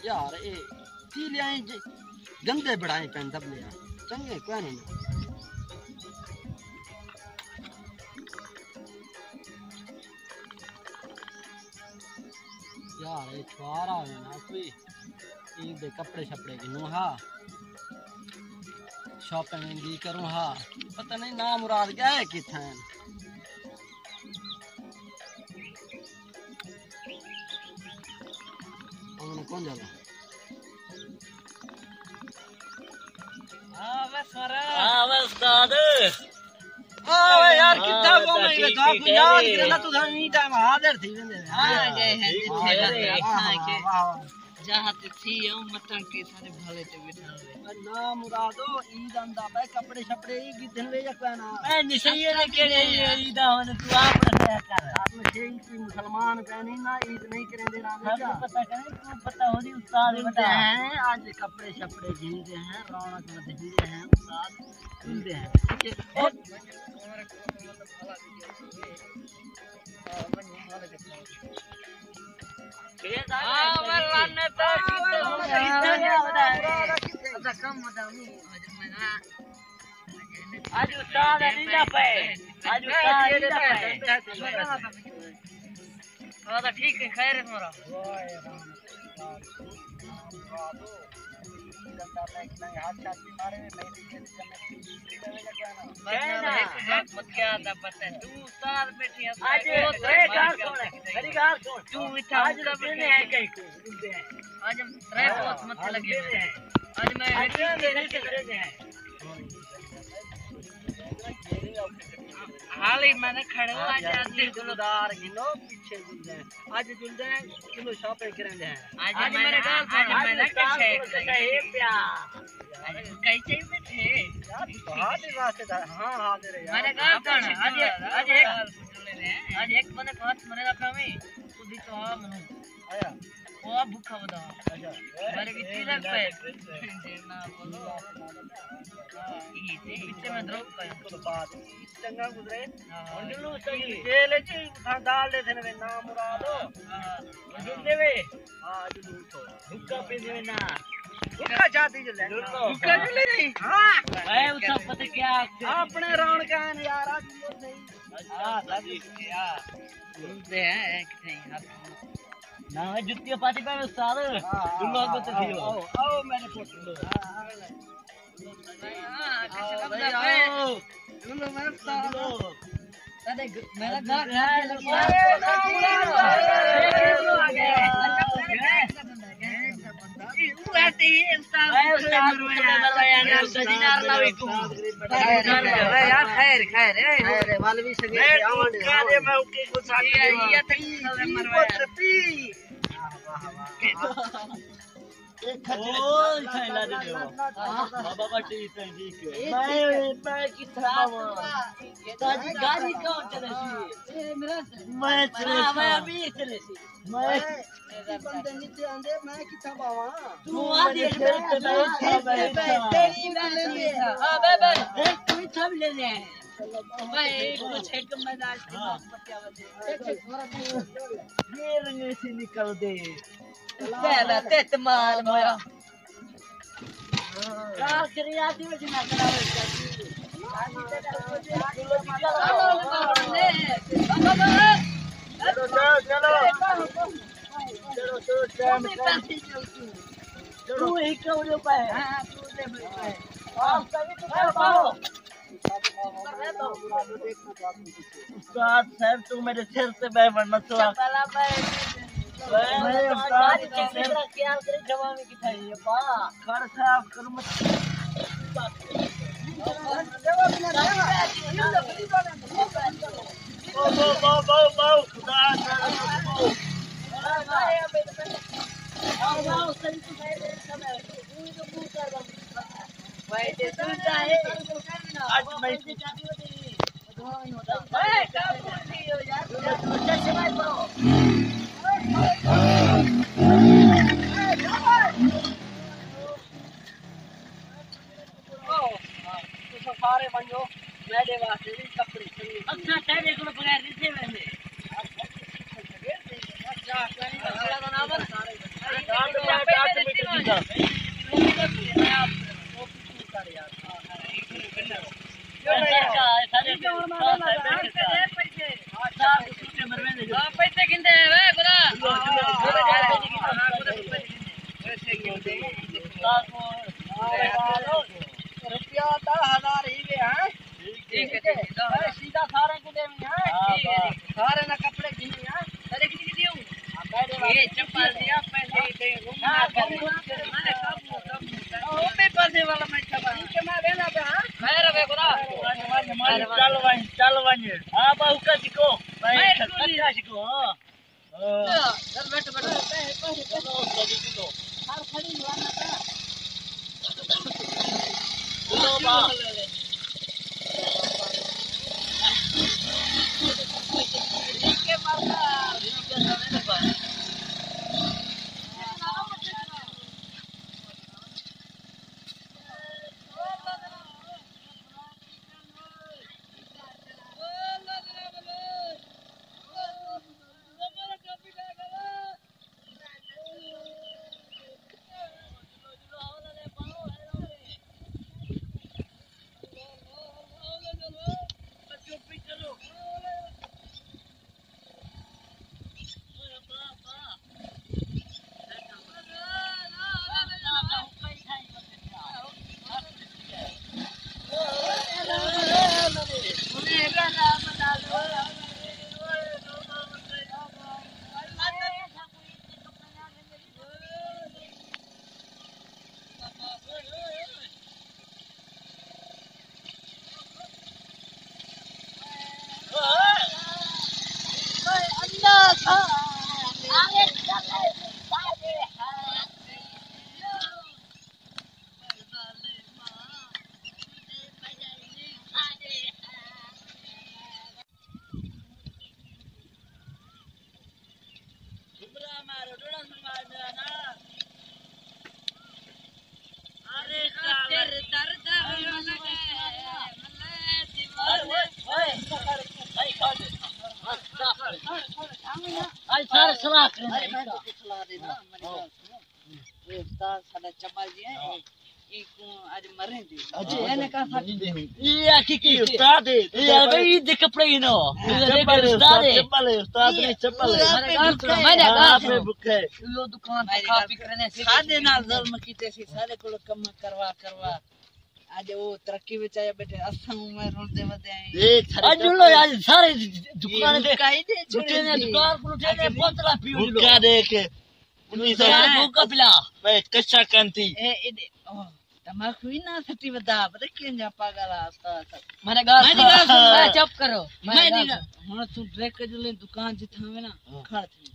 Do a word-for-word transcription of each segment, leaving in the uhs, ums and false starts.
یار، اے تیلیاں ہی ج-، گندے بڑائیں پین دبلے آ۔ چنگے کوئی نہیں۔ یار، اے چھوارا ہوئے نا کوئی۔ عید دے کپڑے شپڑے گھنوں ہا۔ شاپنگ دی کروں ہا۔ پتہ نہیں نامراد ڳئے کتھاں ہن۔ انہوں نے کون جانا؟ ہاں، بس مارا۔ ہاں، بس استاد۔ آ، یار، کتھاں ہاں، گم ہے؟ ٹھیک، تہاکوں ٹھیک یاد ہے۔ کریندا، تساں ایں ٹائم حاضر تھی ویندے۔ ہاں، گئے ہیں، ٹھیک، جتھے ٹھیک۔ گئے ہیں۔ واہ، واہ، واہ۔ جہاں تے تھی او متاں کے سارے بھلے تے ٻیٹھا ہوئے۔ نامرادو، عید آندا پئے، کپڑے شپڑے ای گھدن وے یا کوئی نہ؟ اے نشئی نے کیڑے عید آ، ہن توں آپ ݙسیا کر۔ آپ نے شئی کوئی مسلمان پئے نہیں نا، عید نہیں کریندے نا، ہم کو پتہ کرے، تو پتہ ہو جی استاد گھندے بتا۔ ہیں، اڄ کپڑے شپڑے گھندے ہیں، رونق ودھیندے ہیں، استاد گھندے ہیں۔ ٹھیک ہے۔ اور اڄ استاد نہیں نہ پئے، اڄ استاد نہیں نہ پئے۔ ہاں، تو ٹھیک ہے، خیر ہے تمہارا۔ بس نہ، ہک، ہک مت کیا آتا پتہ ہے۔ توں استاد بیٹھی ہے، اڄ بہت ترے مان ڳالھ کے سُݨ، میݙی ڳالھ سُݨ۔ توں اتھاں اڄ مطلب دن ہے کہیں کوں، دن ہے۔ اڄ ترے بہت مت لڳے۔ اڄ میں اڄ دن ہے۔ حالی میں نے کھڑے ہو، اڄ اڄ دار گھنو، پیچھے گھنو۔ اڄ جلدے ہیں، کلو شاپنگ کریندے ہیں۔ اڄ اڄ میں، میرے گال اڄ میں نہ کچھ ہے۔ کچھ ہے پیا۔ اڄ کئی چاہیے بیٹھے۔ یار، بہت ہی واسطے دا، ہاں، ہاں، میرے یار۔ میرے گال سُݨ، اڄ، اڄ ہک، اڄ ہک بندے کو ہتھ مرے دا پیا میں، اودی تو آ منوں۔ آیا۔ او بکھا ودا۔ اچھا۔ میرے وچ ہی لڳ پئے۔ جے نہ بولو۔ اے تے وچ میں درو پئے۔ چنگا گزرے۔ ہاں۔ ہݨ جلوس چنگی۔ جیل اچ اتھاں دال ݙے تھن وے نامراد۔ ہاں۔ ہݨ جلدے وے۔ ہاں، جلوس ہو۔ حکا پیندے وے نا۔ حکا چاتی جو لے۔ حکا جو لے نہیں۔ ہاں۔ اے اتھاں پتہ کیا آکھدے؟ اپݨے رونقاں یار، اڄ مر نہیں۔ ہاں، سب کیا۔ جلدے ہیں، ایک نہیں، ہر نہ، جتیاں پاتی پہ استاد۔ ہاں، ہاں، اللہ کو تو ہاں، تھی ہو۔ آؤ، آؤ، میرے پتر۔ ہاں، ہاں۔ آؤ، بھائی، آؤ۔ میرا گھر کھا کے لگی۔ خیر، خیر، خیر، خیر۔ میں، میں کتھاں باواں؟ تاجی گاڑی کون چلے سی؟ میں چلے سی۔ میں امیر چلے سی۔ میں بندے نیچے آندے، میں کتھاں باواں؟ تو آ دے، تیری گل نہیں۔ ہاں، بے، بے۔ تو بھی لے لے۔ میں کچھ ایک میں داش کے بات بتیا ودے۔ یہ رنگے سے نکل دے۔ پہلا تے تمال مویا۔ استاد صاحب، توں میݙے سر تے ٻہہ ونڄ، مسئلہ۔ میں استاد دے سر۔ خیال کرے جوانی کتھاں ہے، با۔ کھڑ صاحب، کرم۔ باؤ، باؤ، باؤ، باؤ، خدا کرے۔ اڄ میں سارے ونڄو، میݙے واسطے وی کپڑے چنڳے۔ اساں تیݙے کولوں بغیر ݙٹھے ویندے۔ روپیہ دہ ہزار ہی وے ہیں۔ ٹھیک ہے، ٹھیک ہے۔ سیدھا سارے کو دے ہیں۔ سارے نہ کپڑے گھنی ہیں۔ چل ونڄ، چل ونڄ۔ ہاں، بہو کا جی کو۔ ہاں۔ اے استاد ساݙا چبل جی ہے، اے، اے کوں اڄ مریں دے۔ اچھا، اے نے کہا سچ دے۔ اے آکھی کی استاد ہے؟ اے آ بھئی عید دے کپڑے ہی نہ۔ اے استاد ہے۔ چبل ہے، استاد نہیں، چبل ہے۔ میں نے کہا آپ بکھے۔ لو دکان تے کھا پی کرنے۔ ساݙے نال ظلم کیتے سی، ساݙے کول کم کروا کروا۔ اڄ او ترقی وچ آیا ٻیٹھے، اساں میں رلدے ودے آئے۔ اڄ لو یار سارے دکان دے لٹے نے، دکان کو لٹے نے، بوتلاں پیو لو۔ بکا دے کے۔ انہیں سے بھوکا پلا۔ میں کچا کنتی۔ اے، اے دے، او، تماکو ہی نہ سٹی ودا، پتہ کیوں جا پاگل آ، استاد۔ میں نے گال میں نے گال سن۔ میں چپ کرو۔ میں میں نے گال گال، ہن تو ڈریک جو لے دکان جتھاں ہوے نا، ہاں۔ کھڑ تھی۔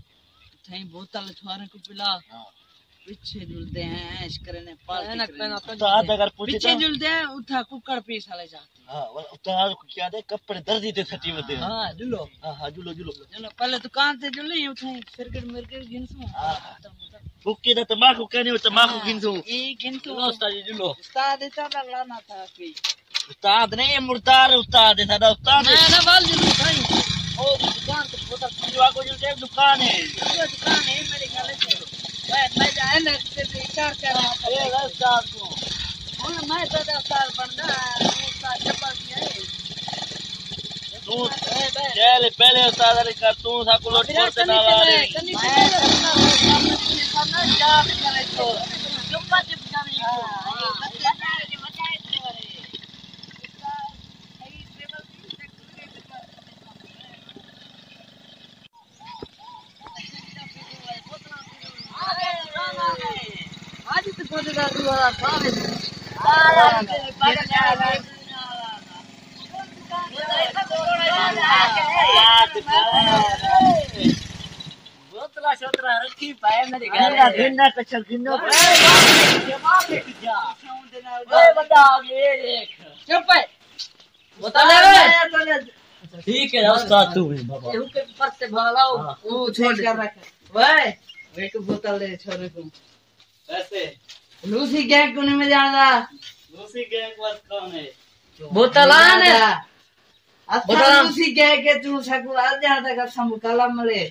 تھیں بوتل چھوارے کو پلا۔ ہاں۔ پچھے جلدے ہیں، عیش کرنے، پارٹی کرنے۔ استاد اگر پوچھے پیچھے تو جلدے ہیں، اتھا ککڑ پیس والے جاتے۔ ہاں، استاد کو کیا دے، کپڑے درزی تے سٹی ودے ہیں۔ ہاں، جلو۔ ہاں، ہاں، جلو، جلو۔ جلو، پہلے دکان تے جلو، یوں تھیں سرگڑ مرگڑ گھنسوں۔ ہاں۔ بکے دا تماکو کہنے ہو، تماکو ہاں، گھنسوں۔ اے گھنسوں۔ جلو استاد جی، جلو۔ استاد اتنا لڑنا تھا کوئی۔ استاد نہیں، اے مردار استاد ہے، ساݙا استاد ہے۔ میں نہ ول جلو سائیں۔ او دکان تے بوتل پی۔ جو آگو جو دکان ہے۔ اے دکان ہے میرے خیال سے۔ میں، میں جائے نا، تے چار چار۔ اے استاد کو۔ ہن میں تیݙا استاد بݨدا، استاد چپل دی ہے۔ توں جیل پہلے استاد علی کر، توں ساکوں لوٹ پور تے نال آ رہے۔ بوتلاں شوتلاں رکھی پئے میرے گھر۔ گھننا کچھل گھنو۔ اے بندہ آ گیا، اے دیکھ۔ چپ ہے۔ بوتل لے۔ ٹھیک ہے استاد، تو بھی بابا۔ اے حکم پر سے بھالا ہو، ہاں۔ او چھوڑ کر رکھ۔ وے، ایک بوتل دے چھوڑے کو۔ پیسے۔ لوسی گینگ کو نہیں مزہ آندا۔ لوسی گینگ بس کون ہے؟ بوتل آن۔ اساں بوتل آن۔ لوسی گینگ کے توں ساکو آ جا تک اساں مکالا ملے۔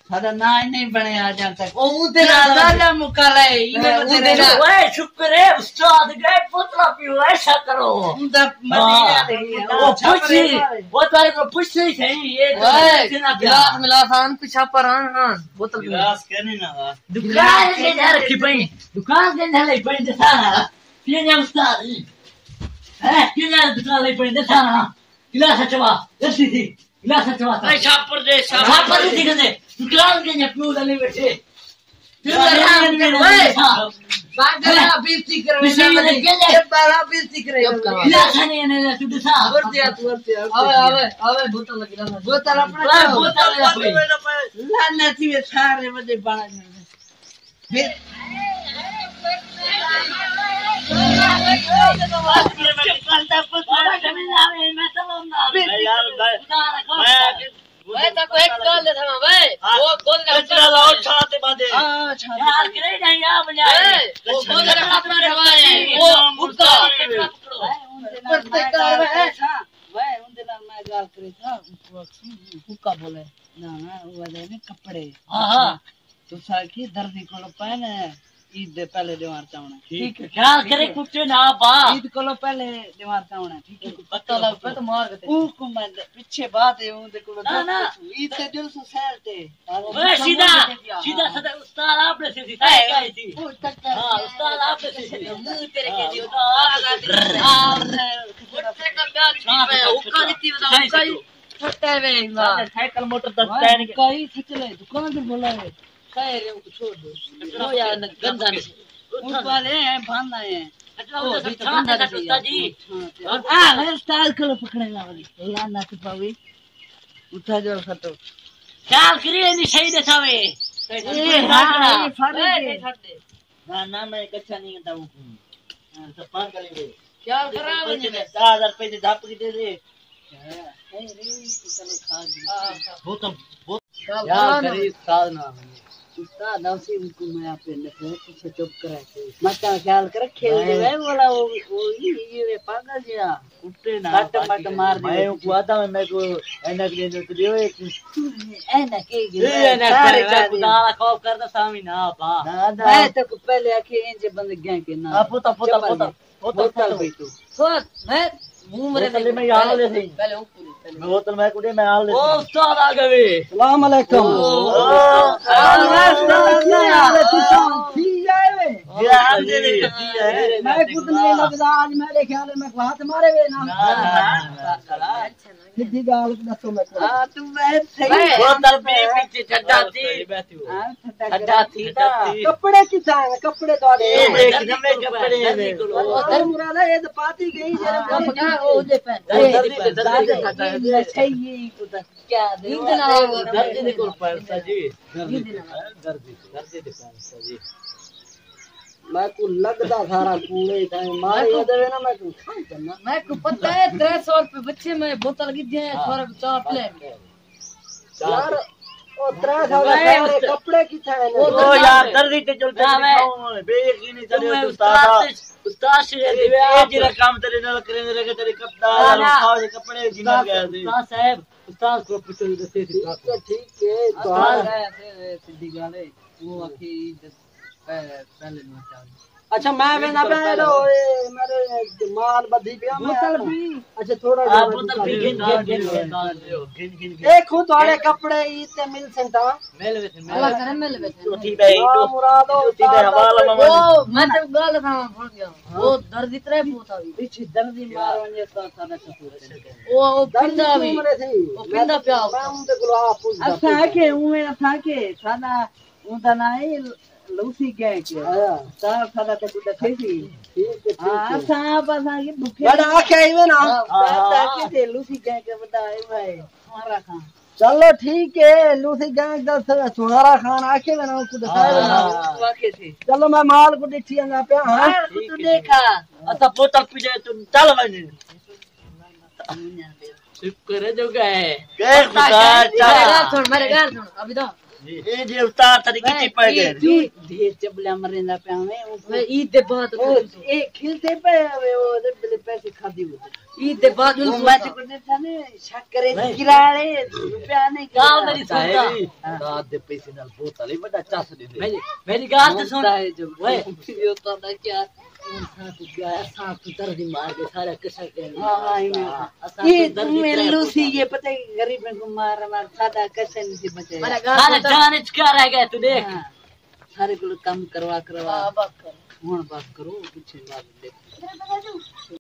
تھاݙا ناں ہی نہیں بݨیا اڄاں تک۔ او اوں دے نال ڳالھا مکا لئے، ایویں اوں دے نال۔ اوئے شکر ہے استاد ڳئے، پتلا پیو ایسا کرو۔ اوں دا مدینے آلے ہی ہے، او او چھاپر پچھے، ہے۔ او تارے کو پچھے ہی صحیح، اے تو اوئے، پچھے نہ پیا۔ گلاس ملاس آن، پچھا پر آن، آن، بوتل پی۔ گلاس کہنے نہ وا۔ دکان دے اندر رکھی پئی، دکان دے اندر لئی پئی دسانا۔ پینے استاد ہی۔ ہے، پینے دکان لئی پئی دسانا۔ گلاس چوا، جلدی تھی۔ گلاس چوا۔ اے چھاپر دے، چھاپر۔ چھاپر دی تھی کندے۔ دکان کے نے پیو دے بیٹھے۔ پیو دے آرام کر، اوئے۔ ہاں۔ بادل بےزتی کرے، بسم اللہ۔ بادل بےزتی کرے۔ چپ کرو۔ گلاس نہیں نے تو دسا۔ ورتیا، ورتیا۔ آوے، آوے، آوے، بوتل لگی لانا۔ بوتل اپنا اوئے، بوتل لے اپنی۔ لعنتی ہے سارے وڈے بڑا۔ حکا بولے۔ نہ، نہ، او والے نے کپڑے۔ ہاں، ہاں۔ تساں آکھی دردی کولو پہلے عید دے پہلے ݙیوار چاوݨا۔ ٹھیک ہے۔ خیال کرے کتے نہ پا۔ عید کولو پہلے ݙیوار چاوݨا، ٹھیک ہے؟ پتہ لڳ پیا تو مار کے۔ او کو میں پچھے بات ہے، اون دے کولو نہ، نہ۔ عید تے جلسوں سیل تے۔ اوئے سیدھا، سیدھا سدا استاد آپ نے سی سی، ساری کہی تھی۔ او ٹکر۔ ہاں، استاد آپ نے سی سی۔ منہ تیرے کے دیو۔ حکا دتی ودا، حکا ہی۔ چھٹے وے ہلا۔ سائیکل موٹر دا وائے، ٹائر کے۔ کئی سچلے دکان تے بولا ہے۔ خیر ہے، اونکوں چھوڑ ݙیو۔ او یار، نہ گندا نہیں۔ اون والے ہیں، بھان آئے ہیں۔ اچھا، او، او بھی تو چھان گندا دے نہیں۔ استاد جی۔ ہاں، تے آ، ہے استاد کولو پکڑے نہ والی۔ لعنت پاوی۔ اٹھا جو سٹو۔ خیال کریے نہیں صحیح دساوے۔ اے، ہاں، اے، فرق ہے۔ نہ، نہ، میں کچھا نہیں کرتا ہوں۔ ہاں، تو پانچ کریں گے۔ خیال کرا وے۔ چار ہزار روپے دے دھپ کے دے دے۔ بوتل، بوتل۔ خیال کرے، استاد نہ ونڄے۔ استاد آسی، اونکوں میں آپے نکھے، تساں چپ کرا کے۔ متاں خیال کر، کھیل دے وے، بولا، او، او، ای، ای، وے پاگل جیا۔ کٹے نہ، کٹ مٹ مار دے۔ میں اونکوں آہدا، میں کو اینک ݙے ݙیو، تے ݙیو ایک۔ اینک کے گے؟ اے اینک سارے کرے، چاہے۔ خدا دا خوف کردا سامی نہ پا۔ نہ، نہ۔ میں تے کو پہلے آکھے، اینجے بندے گیں کے نہ۔ آ، پوتا، پوتا، چپل پوتا۔ دے۔ بوتل پئی تو۔ سوچ، میں منہ مرے بوتل میں یار لے سی۔ پہلے اوپر، پہلے۔ میں بوتل میں کڈے میں آل لے او سی۔ استاد آ گئے۔ السلام علیکم۔ او، او، السلام علیکم۔ یار، تساں تھی آئے وے؟ جی، آپ دے دے کتی ہے۔ میں کچھ نہیں لگدا، آج میرے خیال میں کو ہاتھ مارے وے نا۔ نہ، نہ، نہ، نہ۔ سدھی ڳالھ ݙسو میکوں۔ ہاں، توں میں صحیح۔ بوتل پی پیچھے ٹھڈا تھی۔ ہاں، ٹھڈا تھی۔ کپڑے کتھاں ہن؟ کپڑے تہاݙے۔ اے دیکھ، نویں کپڑے نے۔ او مراد اے تے پاتی ڳئی جیڑھے ہاں، کپڑے۔ او دے پین۔ دردی دے، دردی دے۔ صحیح کو تے کیا دے۔ دردی دے کول پین سا جی۔ دردی دے۔ دردی دے پین سا جی۔ میکوں لڳدا سارا کوڑے تھائیں مارے میکوں، ودے وے نا میکوں کھائی کرنا۔ میکوں پتہ ہے، ترے سو روپے بچے میں بوتل گھدی ہے، ہاں۔ تھوڑا چاپ لے۔ یار، او ترے سو دا اے سارے است-، کپڑے کتھے ہیں؟ او او یار، دردی تے جل تے نہ میں کھاؤں، بے یقینی توں چلے میں استاد۔ استاد تے، استاد شے اے، دیوے اے آپ۔ جیڑھا کام تیرے نال کریندے رہے، تیرے کپڑے نہ، نہ۔ کھاؤ دے کپڑے جنہاں استاد، گئے دے۔ استاد صاحب، استاد کو پچھو دسے سی۔ ٹھیک ہے، ٹھیک ہے، استاد تو آ۔ سدھی ڳالھ ہے، او آکھے عید پہ-، پہلے نہ چاہیے۔ اچھا، میں وینا پیا، اے میرے مال بدھی پیا، میں بوتل پی۔ اچھا، تھوڑا آ، جیہا بوتل پی، گھن، گھن، گھن، گھن۔ اے کھوں تہاݙے کپڑے عید تے ملسن تاں؟ مل ویسن، مل اللہ ویسن۔ کرے مل ویسن۔ تو تھی بے، ہاں، تو مرادو، تھی بے حوالہ ممن۔ او، میں تے ڳالھ سݨݨ بھل ڳیا۔ ہاں۔ او دردی ترے پوتا وی۔ پیچھے دردی مار ونڄے تاں ساݙا قصور ہے۔ او، او دردی پیندا کیوں وی۔ مرے تھی؟ او پیندا پیا میں ہوتا۔ اوں دے کول آپ پچھدا اساں پیا۔ آکھے اونویں اساں آکھے ساݙا اوندا ناں ہے لوسی گینگ۔ ہاں۔ تاں ساݙا تے کوئی ݙسے سی۔ ٹھیک ہے، ٹھیک ہاں، ہے۔ اساں آپ اساں کی بکھے۔ بڑا آکھیا ایویں نا۔ ہاں، ہاں، تاں ہاں۔ آکھے تے لوسی گینگ وداں ہے بھائی، سہارا خان۔ چلو ٹھیک ہے، لوسی گینگ دا س-، سہارا خان آکھے نا، اونکوں ݙسائے نا۔ ہاں۔ او آکھے سی۔ چلو میں مال کوں ݙٹھی آندا پیا ہاں۔ مال کوں توں ݙیکھا۔ اساں بوتل پی لے، توں چل ونڄ۔ شکر ہے جو گئے۔ گئے خدا، میری چل۔ ڳالھ سُݨ، میری ڳالھ سُݨ، ابھی تو اے جے استاد تیݙی کیتی پئے ڳئے۔ دیر چبلیا مریندا پیا ہوے۔ عید دے بعد اے کھلدے پئے ہوے، او بلے پیسے کھادی ہوے۔ عید دے بعد میں تے کوئی تھا نے شک کرے کراڑے روپیا نہیں۔ ڳالھ میری سݨ۔ استاد دے پیسے نال بوتل ہی وݙا چس ݙیندے۔ میری میری ڳالھ تے سݨ۔ استاد کیا؟ اساں کوں ٻیا، اساں کوں دردی مار ݙے، سارا کسر ݙے۔ ہاں، ہاں، ایویں۔ اساں اے کوں دردی میں ترے لوسی پوتا۔ یہ پتہ ہے، غریبیں کوں مار مار ساݙا کسر نہیں سی بچایا۔ سارا جان اچ کیا رہ ڳئے، توں ݙیکھ۔ ہاں، سارے کوں کم کروا کروا۔ ہاں، بس کر۔ ہݨ بس کرو، پچھے بعد ݙیکھو۔